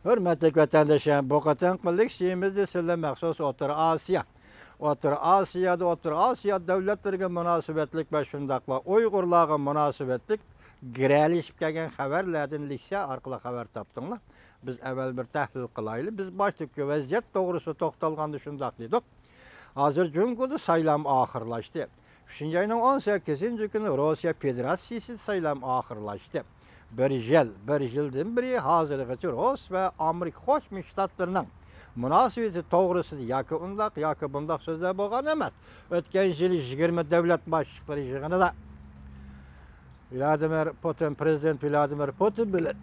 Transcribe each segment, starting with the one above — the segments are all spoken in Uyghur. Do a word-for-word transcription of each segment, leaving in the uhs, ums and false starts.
ھۆرمەتلىك ۋەتەندىشىم، بۇ قېتىمقى لېكسىيىمىزدە سىلەر مەخسۇس ئوتتۇرا ئاسىيا، ئوتتۇرا ئاسىيادا، ئوتتۇرا ئاسىيا دۆلەتلىرىگە مۇناسىۋەتلىك ۋە شۇنداقلا ئۇيغۇرلارغا مۇناسىۋەتلىك گىرەلىشىپ كەلگەن خەۋەرلەردىن لېكسىيە ئارقىلىق خەۋەر تاپتىڭلار. بىز ئەۋۋەل بىر تەھلىل قىلايلى. بىز باشتىكى ۋەزىيەت توغرىسىدا توختالغاندا شۇنداق دېدۇق. ھازىر جۇڭگودا سايلام ئاخىرلاشتى. ئۈچىنچى ئاينىڭ ئون سەككىزىنچى كۈنى روسىيە فېدېراتسىيىسىدە سايلام ئاخىرلاشتى. بىر يىل، بىر يىلدىن بېرى ھازىرغىچە رۇس ۋە ئامېرىكا قوشما شتاتلىرىنىڭ مۇناسىۋىتى توغرىسىدا ياكى ئۇنداق، ياكى بۇنداق سۆزلەر بولغان ئەمەس. ئۆتكەن يىلى يىگىرمە دۆلەت باشلىقلىرى يىغىنىدا ۋلادىمىر پۇتىن، پىرېزىدېنت ۋلادىمىر پۇتىن بىلەن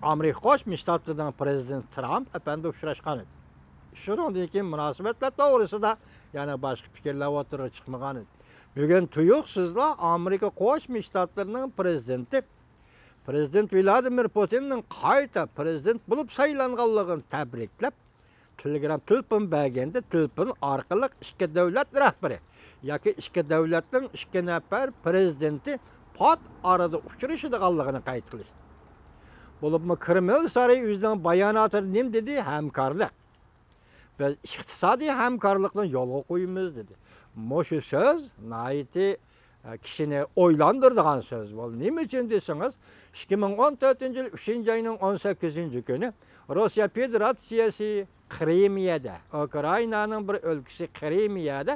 ئامېرىكا قوشما شتاتلىرىنىڭ پىرېزىدېنتى ترامپ ئەپەندى ئۇچراشقان ئىدى. شۇنىڭدىن كېيىن مۇناسىۋەتلەر توغرىسىدا يەنە باشقا پىكىرلەر ئوتتۇرىغا چىقمىغان ئىدى. بۈگۈن تۇيۇقسىزلا ئامېرىكا قوشما شتاتلىرىنىڭ پىرېزىدېنتى، پىرېزىدېنت ۋلادىمىر پۇتىننىڭ قايتا پىرېزىدېنت بولۇپ سايلانغانلىقىنى تەبرىكلەپ، تېلېگرام تېلېفون بەرگەندە، تېلېفون ئارقىلىق ئىككى دۆلەت رەھبىرى ياكى ئىككى دۆلەتنىڭ ئىككى نەپەر پىرېزىدېنتى پات ئارىدا ئۇچرىشىدىغانلىقىنى قەيت قىلىشتى. بولۇپمۇ كرېمل سارىيى ئۆزىنىڭ باياناتىدا نېمە دېدى؟ ھەمكارلىق. بىز ئىقتىسادىي ھەمكارلىقنى يولغا قويىمىز، دېدى. مۇشۇ سۆز ناھايىتى، ئە، كىشىنى ئويلاندۇرىدىغان سۆز بولدى. نېمە ئۈچۈن دېسىڭىز، ئىككى مىڭ ئون تۆتىنچى يىل ئۈچىنچى ئاينىڭ ئون سەككىزىنچى كۈنى روسىيە فېدېراتسىيەسى قرىمىيەدە، ئۇكرائىنانىڭ بىر ئۆلكىسى قرىمىيەدە،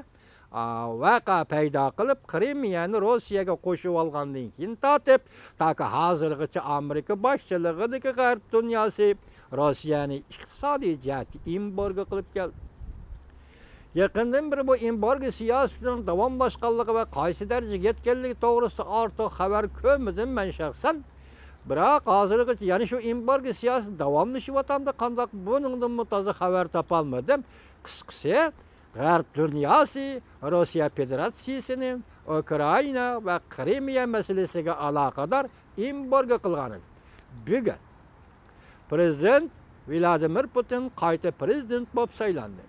ئا، ۋەقە پەيدا قىلىپ، قرىمىيەنى روسىيەگە قوشۇۋالغاندىن كېيىن تارتىپ، تاكى ھازىرغىچە ئامېرىكا باشچىلىقىدىكى غەرب دۇنياسى روسىيەنى ئىقتىسادىي جەھەتتە ئېمبارگو قىلىپ كەلدى. يېقىندىن بېرى بۇ ئېمبارگو سىياسىتىنىڭ داۋاملاشقانلىقى ۋە قايسى دەرىجىگە يەتكەنلىكى توغرىسىدا ئارتۇق خەۋەر كۆرمىدىم مەن شەخسەن. بىراق، ھازىرغىچە يەنە شۇ ئېمبارگو سىياسىتى داۋاملىشىۋاتامدۇ قانداق، بۇنىڭدىنمۇ تازا خەۋەر تاپالمىدىم. قىسقىسى، غەرب دۇنياسى روسىيە فېدېراتسىيىسىنى ئۇكرائىنا ۋە قرىمىيە مەسىلىسىگە ئالاقىدار ئېمبارگو قىلغان ئىدى. بۈگۈن پىرېزىدېنت ۋلادىمىر پۇتىن قايتا پىرېزىدېنت بولۇپ سايلاندى.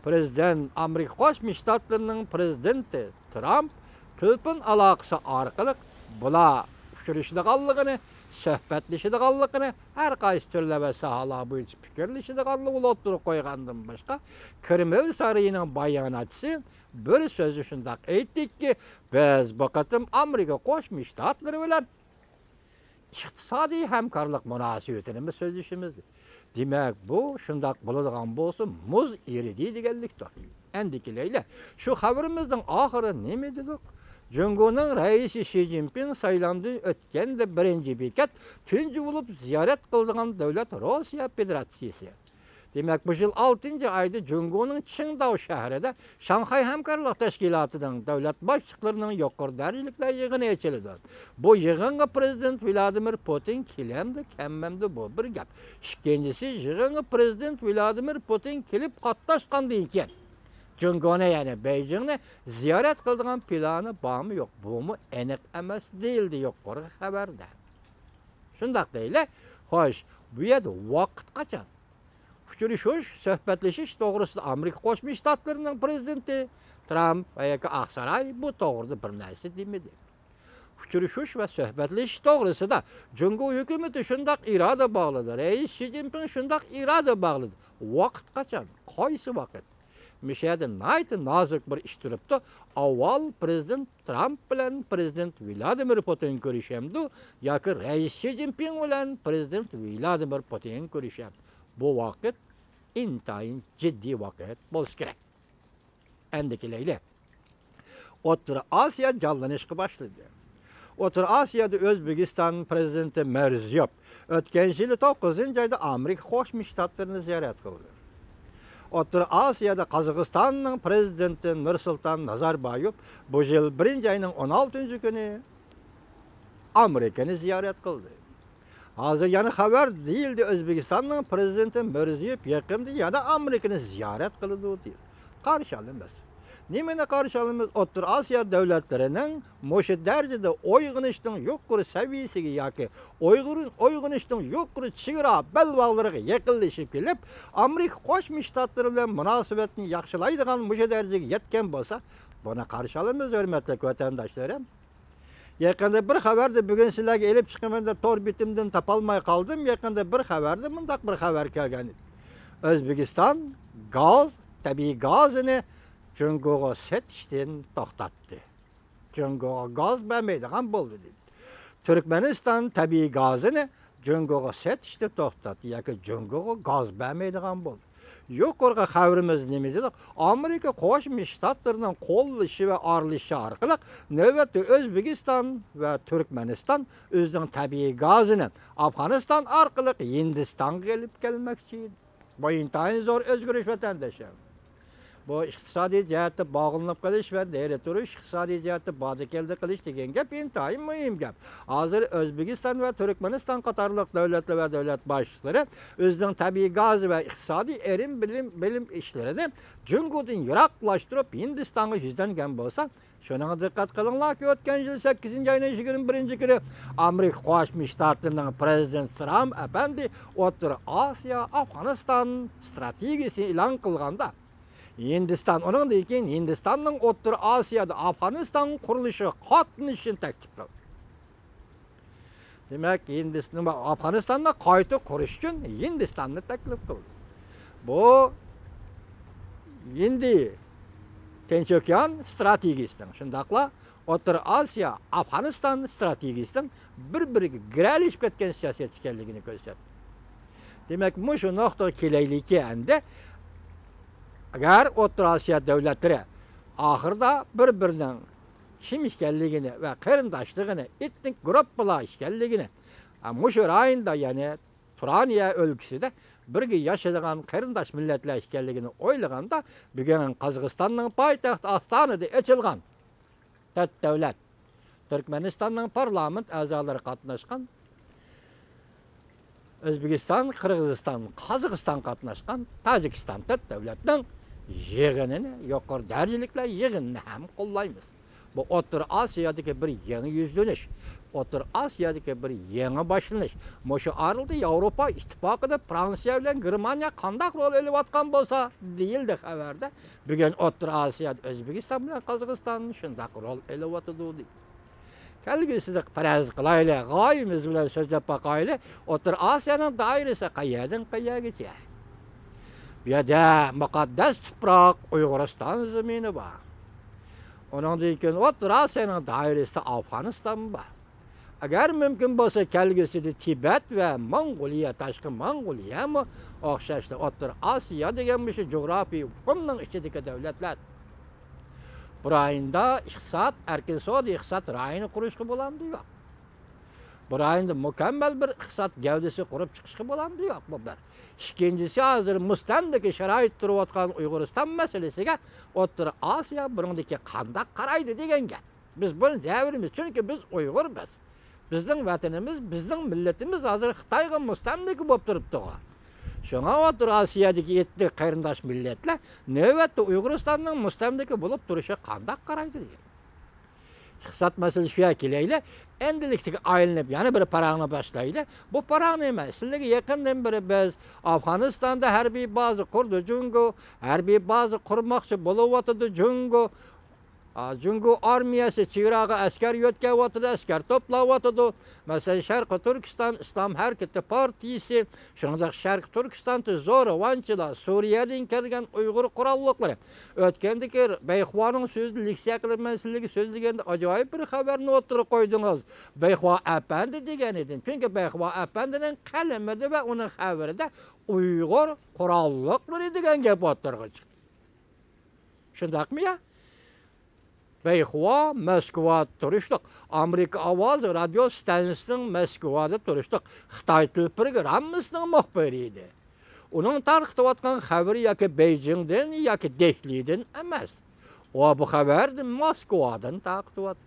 پىرېزىدېنت ئامېرىكا قوشما شتاتلىرىنىڭ پىرېزىدېنتى ترامپ تېلېفون ئالاقىسى ئارقىلىق بۇلار ئۇچرىشىدىغانلىقىنى، سۆھبەتلىشىدىغانلىقىنى، ھەر قايسى تۈرلەر ۋە ساھەلەر بويىچە پىكىرلىشىدىغانلىقىنى ئوتتۇرىغا قويغاندىن باشقا، كرېمل سارىيىنىڭ باياناتچىسى بىر سۆزدە شۇنداق ئېيتتىكى، بىز بۇ قېتىم ئامېرىكا قوشما شتاتلىرى بىلەن ئىقتىسادىي ھەمكارلىق مۇناسىۋىتىنىمۇ سۆزلىشىمىز. دېمەك، بۇ شۇنداق بولىدىغان بولسا، مۇز ئېرىدى دېگەنلىكتۇر. ئەندىكىلەيلى، شۇ خەۋىرىمىزنىڭ ئاخىرى نېمە دېدۇق؟ جۇڭگونىڭ رەئىسى شى جىنپىڭ سايلاندىن ئۆتكەندە بىرىنچى بېكەت تۇنجى بولۇپ زىيارەت قىلىدىغان دۆلەت روسىيە فېدېراتسىيىسى. دېمەك، بۇ يىل ئالتىنچى ئايدا جۇڭگونىڭ چىڭداۋ شەھىرىدە شاڭخەي ھەمكارلىق تەشكىلاتىنىڭ دۆلەت باشلىقلىرىنىڭ يۇقىرى دەرىجىلىكلەر يىغىنى ئېچىلىدۇ. بۇ يىغىنغا پىرېزىدېنت ۋلادىمىر پۇتىن كېلەمدۇ، كەلمەمدۇ، بۇ بىر گەپ. ئىككىنچىسى، يىغىنغا پىرېزىدېنت ۋلادىمىر پۇتىن كېلىپ قاتناشقاندىن كېيىن، جۇڭگونى، يەنى بېيجىڭنى زىيارەت قىلىدىغان پىلانى بارمۇ يوق، بۇمۇ ئېنىق ئەمەس دېيىلدى يۇقىرىقى خەۋەردە. شۇنداق دەيلى. خوش، بۇ يەردە ۋاقىت قاچان؟ ئۇچرىشىش، سۆھبەتلىشىش توغرىسىدا ئامېرىكا قوشما شتاتلىرىنىڭ پىرېزىدېنتى ترامپ ۋە ياكى ئاقساراي بۇ توغرىدا بىر نەرسە دېمىدى. ئۇچرىشىش ۋە سۆھبەتلىشىش توغرىسىدا جۇڭگو ھۆكۈمىتى شۇنداق ئىرادە باغلىدى، رەئىس شى جىنپىڭ شۇنداق ئىرادە باغلىدى. ۋاقىت قاچان؟ قايسى ۋاقىت؟ مۇشۇ يەردە ناھايىتى نازۇك بىر ئىش تۇرۇپتۇ. ئاۋۋال پىرېزىدېنت ترامپ بىلەن پىرېزىدېنت ۋلادىمىر پۇتىن كۆرۈشەمدۇ ياكى رەئىس شى جىنپىڭ بىلەن پىرېزىدېنت ۋلادىمىر پۇتىن كۆرۈشەمدۇ؟ بۇ ۋاقىت ئىنتايىن جىددىي ۋاقىت بولسا كېرەك. ئەندىكىلەيلى. ئوتتۇرا ئاسىيا جانلىنىشقا باشلىدى. ئوتتۇرا ئاسىيادا ئۆزبېكىستان پىرېزىدېنتى مىرزىيوف ئۆتكەن يىلى توققۇزىنچى ئايدا ئامېرىكا قوشما شتاتلىرىنى زىيارەت قىلدى. ئوتتۇرا ئاسىيادا قازاقىستاننىڭ پىرېزىدېنتى نۇرسۇلتان نازاربايېۋ بۇ يىل بىرىنچى ئاينىڭ ئون ئالتىنچى كۈنى ئامېرىكىنى زىيارەت قىلدى. ھازىر يەنە خەۋەر دېيىلدى، ئۆزبېكىستاننىڭ پىرېزىدېنتى مىرزىيېۋ يېقىندا يەنە ئامېرىكىنى زىيارەت قىلىدۇ دېيىلدى. قارشى ئالىمىز. نېمىنى قارشى ئالىمىز؟ ئوتتۇرا ئاسىيا دۆلەتلىرىنىڭ مۇشۇ دەرىجىدە ئويغىنىشنىڭ يۇقىرى سەۋىيەسىگە ياكى ئويغىر-، ئويغىنىشنىڭ يۇقىرى چېگرا بەلباغلىرىغا يېقىنلىشىپ كېلىپ، ئامېرىكا قوشما شتاتلىرى بىلەن مۇناسىۋەتنى ياخشىلايدىغان مۇشۇ دەرىجىگە يەتكەن بولسا، بۇنى قارشى ئالىمىز، ھۆرمەتلىك ۋەتەنداشلىرىم. يېقىندا بىر خەۋەردە بۈگۈن سىلەرگە ئېلىپ چىقىمەن دەپ تور بېتىمدىن تاپالماي قالدىم. يېقىندا بىر خەۋەردە مۇنداق بىر خەۋەر كەلگەن ئىدى. ئۆزبېكىستان گاز، تەبىئىي گازىنى جۇڭگوغا سېتىشتىن توختاتتى. جۇڭگوغا گاز بەرمەيدىغان بولدى دېدى. تۈركمەنىستان تەبىئىي گازىنى جۇڭگوغا سېتىشنى توختاتتى ياكى جۇڭگوغا گاز بەرمەيدىغان بولدى. يۇقىرىقى خەۋىرىمىز نېمە دېدۇق؟ ئامېرىكا قوشما شتاتلىرىنىڭ قوللىشى ۋە ئارىلىشىشى ئارقىلىق نۆۋەتتە ئۆزبېكىستان ۋە تۈركمەنىستان ئۆزىنىڭ تەبىئىي گازىنى ئافغانىستان ئارقىلىق ھىندىستانغا ئېلىپ كەلمەكچى ئىدى. بۇ ئىنتايىن زور ئۆزگىرىش، ۋەتەنداشلار. بۇ ئىقتىسادىي جەھەتتە باغلىنىپ قېلىش ۋە نېرى تۇرۇش، ئىقتىسادىي جەھەتتە بادا كەلدى قىلىش دېگەن گەپ ئىنتايىن مۇھىم گەپ. ھازىر ئۆزبېكىستان ۋە تۈركمەنىستان قاتارلىق دۆلەتلەر ۋە دۆلەت باشلىقلىرى ئۆزىنىڭ تەبىئىي گاز ۋە ئىقتىسادىي ئېرىن بىلىم، بىلىم ئىشلىرىنى جۇڭگودىن يىراقلاشتۇرۇپ، ھىندىستانغا يۈزلەنگەن بولسا، شۇنىڭغا دىققەت قىلىڭلاركى، ئۆتكەن يىل سەككىزىنچى ئاينىڭ يىگىرمە بىرىنچى كۈنى ئامېرىكا قوشما شتاتلىرىنىڭ پرېزىدېنتى ترامپ ئەپەندى ئوتتۇرا ئاسىيا، ئافغانىستان ستراتېگىيىسىنى ئېلان قىلغاندا، ھىندىستان ئۇنىڭدىن كېيىن ھىندىستاننىڭ ئوتتۇرا ئاسىيادا ئافغانىستان قۇرۇلۇشىغا قاتنىشىشىنى تەكلىپ قىلدى. دېمەك، ھىندىستان، ئافغانىستاننى قايتا قۇرۇش ئۈچۈن ھىندىستاننى تەكلىپ قىلدى. بۇ ھىندى تىنچ ئوكيان ستراتېگىيىسىنىڭ، شۇنداقلا ئوتتۇرا ئاسىيا، ئافغانىستان ستراتېگىيىسىنىڭ بىر-بىرىگە گىرەلىشىپ كەتكەن سىياسەت ئىكەنلىكىنى كۆرسەتتى. دېمەك، مۇشۇ نۇقتىغا كېلەيلىكى ئەمدى، ئەگەر ئوتتۇرا ئاسىيا دۆلەتلىرى ئاخىرىدا بىر-بىرىنىڭ كىم ئىكەنلىكىنى ۋە قېرىنداشلىقىنى، ئېتنىك گۇرۇپپىلار ئىكەنلىكىنى، ھە، مۇشۇ رايوندا، يەنى تۇرانىيە ئۆلكىسىدە بىرگە ياشايدىغان قېرىنداش مىللەتلەر ئىكەنلىكىنى ئويلىغاندا، بۈگۈن قازاقىستاننىڭ پايتەختى ئاستانىدا ئېچىلغان تۆت دۆلەت، تۈركمەنىستاننىڭ پارلامېنت ئەزالىرى قاتناشقان، ئۆزبېكىستان، قىرغىزىستان، قازاقىستان قاتناشقان تاجىكىستان تۆت دۆلەتنىڭ يىغىنىنى، يۇقىرى دەرىجىلىكلەر يىغىنىنى ھەم قوللايمىز. بۇ ئوتتۇرا ئاسىيادىكى بىر يېڭى يۈزلىنىش، ئوتتۇرا ئاسىيادىكى بىر يېڭى باشلىنىش. مۇشۇ ئارىلىقتا ياۋروپا ئىتتىپاقىدا فرانسىيە بىلەن گېرمانىيە قانداق رول ئېلىۋاتقان بولسا، دېيىلدى خەۋەردە. بۈگۈن ئوتتۇرا ئاسىيادا ئۆزبېكىستان بىلەن قازاقىستان شۇنداق رول ئېلىۋاتىدۇ، دېدى. كەلگۈسىدە پەرەز قىلايلى، غايىمىز بىلەن سۆزلەپ باقايلى، ئوتتۇرا ئاسىيانىڭ دائىرىسى قەيەردىن قەيەرگىچە؟ بۇ يەردە مۇقەددەس تۇپراق ئۇيغۇرىستان زېمىنى بار. ئۇنىڭدىن كېيىن ئوتتۇرا ئاسىيانىڭ دائىرىسىدە ئافغانىستان بار. ئەگەر مۇمكىن بولسا، كەلگۈسىدە تىبەت ۋە موڭغۇلىيە، تاشقى موڭغۇلىيەمۇ ئوخشاشلا ئوتتۇرا ئاسىيا دېگەن مۇشۇ جۇغراپىيە ئۇقۇمنىڭ ئىچىدىكى دۆلەتلەر. بۇ رايوندا ئىقتىساد، ئەركىن سودا ئىقتىساد رايونى قۇرۇشقا بولامدۇ، يوق؟ بۇ رايوندا مۇكەممەل بىر ئىقتىساد گەۋدىسى قۇرۇپ چىقىشقا بولامدۇ، يوق؟ بۇ بىر. ئىككىنچىسى، ھازىر مۇستەملىكە شارائىتتا تۇرۇۋاتقان ئۇيغۇرىستان مەسىلىسىگە ئوتتۇرا ئاسىيا بۇنىڭدىكى قانداق قارايدۇ دېگەن گەپ. بىز بۇنى دەۋېرىمىز، چۈنكى بىز ئۇيغۇرمىز. بىزنىڭ ۋەتىنىمىز، بىزنىڭ مىللىتىمىز ھازىر خىتايغا مۇستەملىكە بولۇپ تۇرۇپتۇغۇ. شۇڭا ئوتتۇرا ئاسىيادىكى ئېتنىك قېرىنداش مىللەتلەر نۆۋەتتە ئۇيغۇرىستاننىڭ مۇستەملىكە بولۇپ تۇرۇشىغا قانداق قارايدۇ دېگەن. ئىقتىساد مەسىلىسى شۇ يەرگە كېلەيلى. ئەمدىلىكتىگە ئايلىنىپ يەنە بىر پاراڭنى باشلايلى. بۇ پاراڭ نېمە؟ سىلەرگە يېقىندىن بېرى بىز ئافغانىستاندا ھەربىي بازا قۇردى جۇڭگو، ھەربىي بازا قۇرماقچى بولۇۋاتىدۇ جۇڭگو. ئا، جۇڭگو ئارمىيەسى چېگراغا ئەسكەر يۆتكەۋاتىدۇ، ئەسكەر توپلاۋاتىدۇ. مەسىلەن، شەرقىي تۈركىستان ئىسلام ھەرىكىتى پارتىيىسى، شۇنداق شەرقىي تۈركىستاندا زورىۋانچىلار، سۈرىيەدىن كەلگەن ئۇيغۇر قوراللىقلىرى. ئۆتكەندىكى بەيخۇانىڭ سۆزىدە لېكسىيە قىلىپ مەن سىلەرگە سۆزلىگەندە ئاجايىپ بىر خەۋەرنى ئوتتۇرىغا قويدىڭىز. بەيخۇا ئەپەندى دېگەن ئىدىم. چۈنكى بەيخۇا ئەپەندىنىڭ قەلىمىدە ۋە ئۇنىڭ خەۋىرىدە ئۇيغۇر قوراللىقلىرى دېگەن گەپ ئوتتۇرىغا چىقتى. شۇنداقمۇ يا؟ بەيخۇا مەسكۇۋادا تۇرۇشلۇق، ئامېرىكا ئاۋازى رادىيو ستانسىيىسىنىڭ مەسكۇۋادا تۇرۇشلۇق خىتاي تىل پروگراممىسىنىڭ مۇخبىرى ئىدى. ئۇنىڭ تارقىتىۋاتقان خەۋىرى ياكى بېيجىڭدىن ياكى دېھلىدىن ئەمەس. ئۇ بۇ خەۋەرنى ماسكۋادىن تارقىتىۋاتىدۇ.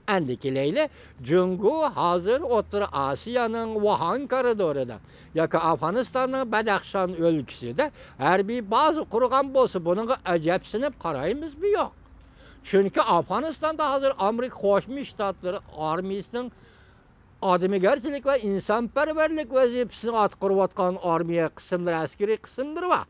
ئەمدى كېلەيلى، جۇڭگو ھازىر ئوتتۇرا ئاسىيانىڭ ۋۇھان كارىدورىدا ياكى ئافغانىستاننىڭ بەدەخشان ئۆلكىسىدە ھەربىي بازا قۇرغان بولسا، بۇنىڭغا ئەجەبسىنىپ قارايمىزمۇ يوق؟ چۈنكى ئافغانىستاندا ھازىر ئامېرىكا قوشما شتاتلىرى ئارمىيىسىنىڭ ئادىمىگەرچىلىك ۋە ئىنسانپەرۋەرلىك ۋەزىپىسىنى ئاتقۇرۇۋاتقان ئارمىيە قىسىملىرى، ئەسكىرىي قىسىملىرى بار.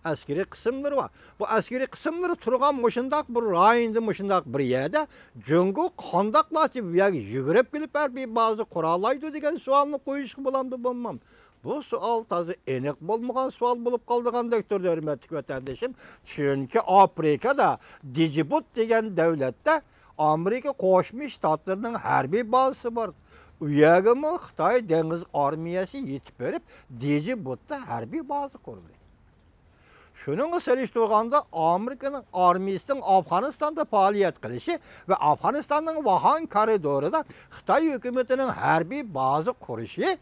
ئەسكىرىي قىسىملىرى بار. بۇ ئەسكىرىي قىسىملىرى تۇرغان مۇشۇنداق بىر رايوندا، مۇشۇنداق بىر يەردە جۇڭگو قانداقلارچە بۇ يەرگە يۈگۈرۈپ كېلىپ ھەربىي بازا قۇرالايدۇ دېگەن سوئالنى قويۇشقا بولامدۇ، بولمام؟ بۇ سوئال تازا ئېنىق بولمىغان سوئال بولۇپ قالىدىغاندەك تۇرىدۇ، ھۆرمەتلىك ۋەتەندىشىم. چۈنكى ئافرىكادا دىجىبۇت دېگەن دۆلەتتە ئامېرىكا قوشما شتاتلىرىنىڭ ھەربىي بازىسى بار. ئۇ يەرگىمۇ خىتاي دېڭىز ئارمىيەسى يېتىپ بېرىپ، دىجىبۇتتا ھەربىي بازا قۇردى. شۇنىڭغا سېلىشتۇرغاندا، ئامېرىكىنىڭ ئارمىيىسىنىڭ ئافغانىستاندا پائالىيەت قىلىشى ۋە ئافغانىستاننىڭ ۋاخان كارىدورىدا خىتاي ھۆكۈمىتىنىڭ ھەربىي بازا قۇرۇشى،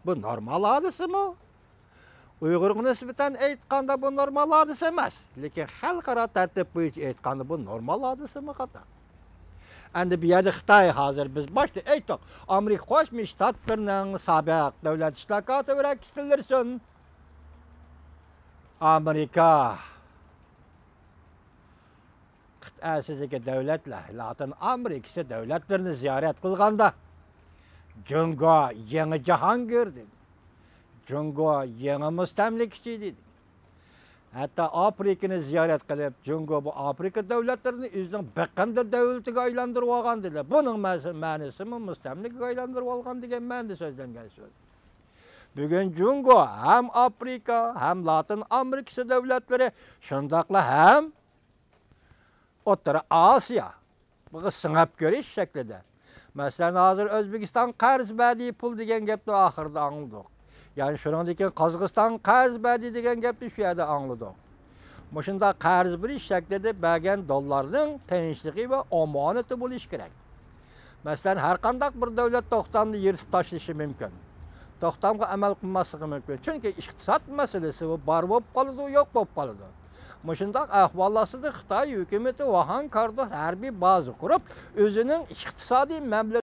بۇ نورمال ھادىسىمۇ؟ ئۇيغۇرغا نىسبەتەن ئېيتقاندا، بۇ نورمال ھادىسە ئەمەس. لېكىن خەلقئارا تەرتىپ بويىچە ئېيتقاندا، بۇ نورمال ھادىسىمۇ خاتا؟ ئەمدى بۇ يەردە خىتاي، ھازىر بىز باشتا ئېيتتۇق، ئامېرىكا قوشما شتاتلىرىنىڭ سابىق دۆلەت ئىشلار كاتىپى رەكس تىللېرسون ئامېرىكا قىتئەسىدىكى دۆلەتلەر، لاتىن ئامېرىكىسى دۆلەتلىرىنى زىيارەت قىلغاندا، جۇڭگو يېڭى جاھانگىر دېدى. جۇڭگو يېڭى مۇستەملىكىچى دېدى. ھەتتا ئافرىكىنى زىيارەت قىلىپ، جۇڭگو بۇ ئافرىكا دۆلەتلىرىنى ئۆزىنىڭ بېقىندى دۆلىتىگە ئايلاندۇرۇۋالغان دېدى. بۇنىڭ مەس-، مەنىسىمۇ مۇستەملىكىگە ئايلاندۇرۇۋالغان دېگەن مەنىدە سۆزلەنگەن سۆز. بۈگۈن جۇڭگو ھەم ئافرىكا، ھەم لاتىن ئامېرىكىسى دۆلەتلىرى، شۇنداقلا ھەم ئوتتۇرا ئاسىيا، بۇغا سىڭىپ كىرىش شەكلىدە. مەسىلەن، ھازىر ئۆزبېكىستان قەرز بەردى، پۇل دېگەن گەپنى ئاخىرىدا ئاڭلىدۇق. يەنى شۇنىڭدىن كېيىن قازاقىستان قەرز بەردى دېگەن گەپنى شۇ يەردە ئاڭلىدۇق. مۇشۇنداق قەرز بېرىش شەكلىدە بەرگەن دوللارنىڭ تىنچلىقى ۋە ئامانىتى بولۇشى كېرەك. مەسىلەن، ھەر قانداق بىر دۆلەت توختامنى يىرتىپ تاشلىشى مۇمكىن. توختامغا ئەمەل قىلماسلىقى مۇمكىن. چۈنكى ئىقتىساد مەسىلىسى بۇ بار بولۇپ قالىدۇ، يوق بولۇپ قالىدۇ. مۇشۇنداق ئەھۋال ئاستىدا خىتاي ھۆكۈمىتى ۋاخان كارىدور ھەربىي بازا قۇرۇپ، ئۆزىنىڭ ئىقتىسادىي مەبلەغ